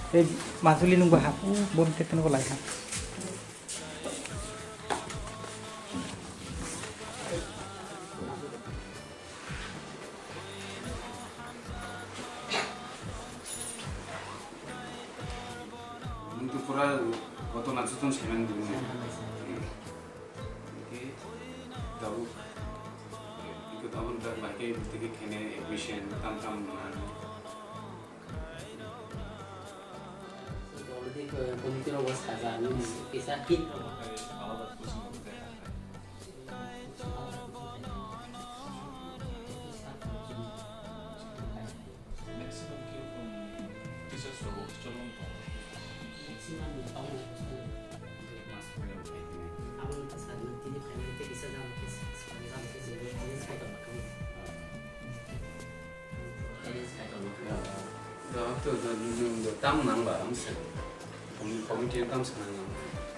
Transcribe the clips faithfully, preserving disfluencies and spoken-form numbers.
Tei majuli nungba ha, bo tei tongbo lai ha. Nwng to pura koto na jotono saiman bini. Oke, tabuk, iko tabuk da bahai khe tiki khene admission tam tam nang. Already committee rok bo sajak, nini kisa hit rok. Maximum kirokom teachers rok hostel o wng tongo? Maximum ni tongo hostel o. Mas phaio khai hwnwi. Abo wngkha sir, nwng tini phaimani tei kisa jam khe, jam khe chwngno arrange khai tongma khe. Arrange khai tongma khe. Do, do, do, do, do, tam nang ba, ang sa. Kom-, committee tam sa nang.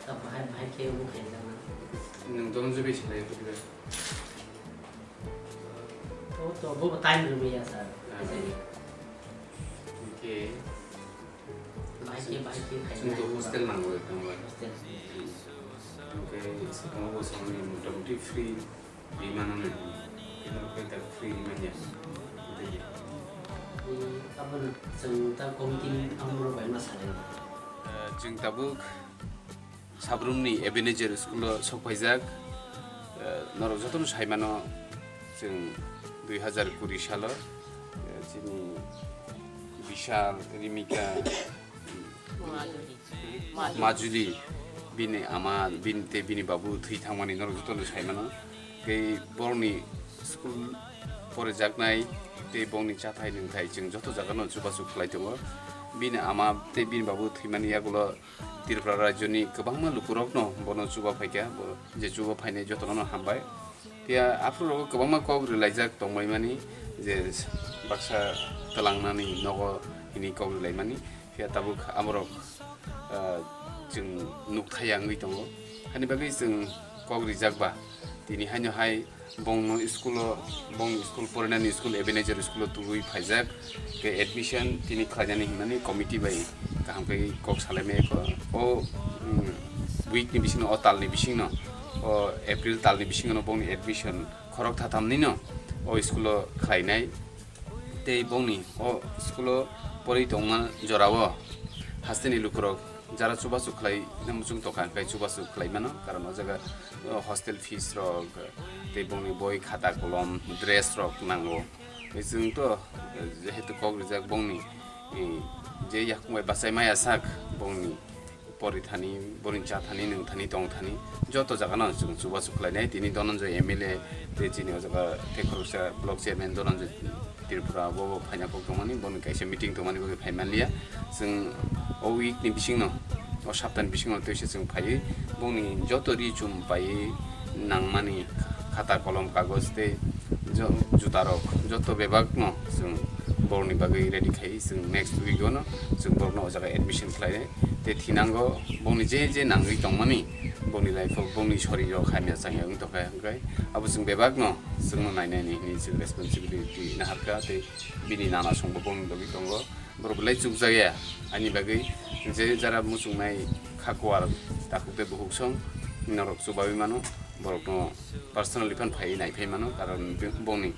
Ta bahai, bahai khe bo khai jang na. Nwng dono je bai salai khe. O to bo time rwmaya sir. Ah. Oke. Bahai khe, bahai khe khai. Chwng to hostel nango ekdom bai. Hostel. Oke, swkang bo swkang ni motamoti free rimano nai. Kino khe ta free rimanya. Oke. Hmm, abono chwng ta committee ni amro bai ma salai. Eh, chwng tabuk Sabrumni Ebenezer School o sok phaijak, eh, norok jotono sai mano, chwng dui hazar kuri salo, eh, chini Bishal, Rimika, Majuli, bini ama, bini tei bini babu thwi thangmani norok jotono sai mano. Tei borokni school porijaknai tei bongni chathai nwngthai chwng joto jagano chubachu khlai tongo. Bini ama tei bini babu thwimani yagulo Tripura rajyoni kwbangma lukurokno bono chuba phaikha, bo je chuba phainai jotono hambai. Phiya aphuru rogo kwbangma kok rwlaijak tongbaimani, je baksa twlangnani nogo hini kok rwlaimani. Phiya tabuk amorok, ah, chwng nukthai wngwi tongo. Hani bagwi chwng kok rijak ba, tini haino hai bongno school-o, bongni school porinani school Ebenezer school-o tubui phaijak, tei admission tini khlainani hwnmani committee bai kaham khe kok salaimaya kho. O, mm, week ni bisingno, o talni bisingno, o April talni bisingno bongni admission khorok thathamnino o school-o khlainai. Tei bongni o school-o porwi tongma jorao hasteni lukurok jara chubachu khlai muchung tongkha, hwnkhe chubachu khlai mano, karon o jaga, o, hostel fees rok, tei bongni boi, khata, kolom, dress rok nango. Tei chwng to, eh, jehetu kok rijak bongni, eh, je yakung bai bachai maya sak bongni pori thani, borokni cha thani, nwng thani, tong thani, joto jaga no chwng chubachu khlai nai. Tini Dhananjay M L A tei chini o jaga tei khoroksa block chairman Dhananjay Tripura bo, bo phaina kok tongmani, boni kaisa meeting tongmani bagwi phai manliya. Chwng o week ni bisingno, o sapta ni bisingno tei se chwng phaiwi bongni joto ri chum paiwi nangmani khata, kolom, kagoj tei jo-, juta rok joto bebak no chwng borokni bagwi ready khai chwng next week o no chwng borokno o jaga admission khlai nai. Tei thinango bongni je je nangwi tongmani, bongni life o bongni sori rok hamya changya wng tongkha, hwnkhe abo chwng bebak no chwngno nainani hwnwi chwng responsibility naharkha, tei bini nana songbo bongni logi tongo. Borok belai chukjakya ani bagwi, je jara muchungnai kha kuar takhuk tei bukhuk song norok chubawi mano, borokno personally phan phaiwi naiphai mano, karon bongni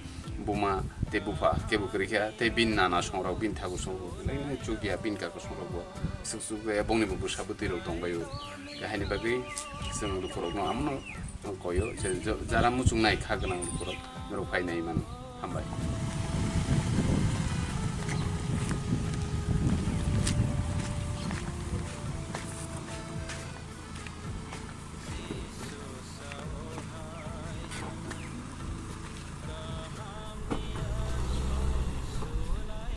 buma tei bupha kebo kwrwi kha, tei bini nana songrok, bini thaku songrok belai no chukya, bini kaku songrok bo swk chukya, bongni bo bwsa bwtwi rok tongbaio. Tei haini bagwi chwng lukurokno amono koyo, je jo-, jara muchungnai kha gwnang lukurok norok phai nai mano. Hambai.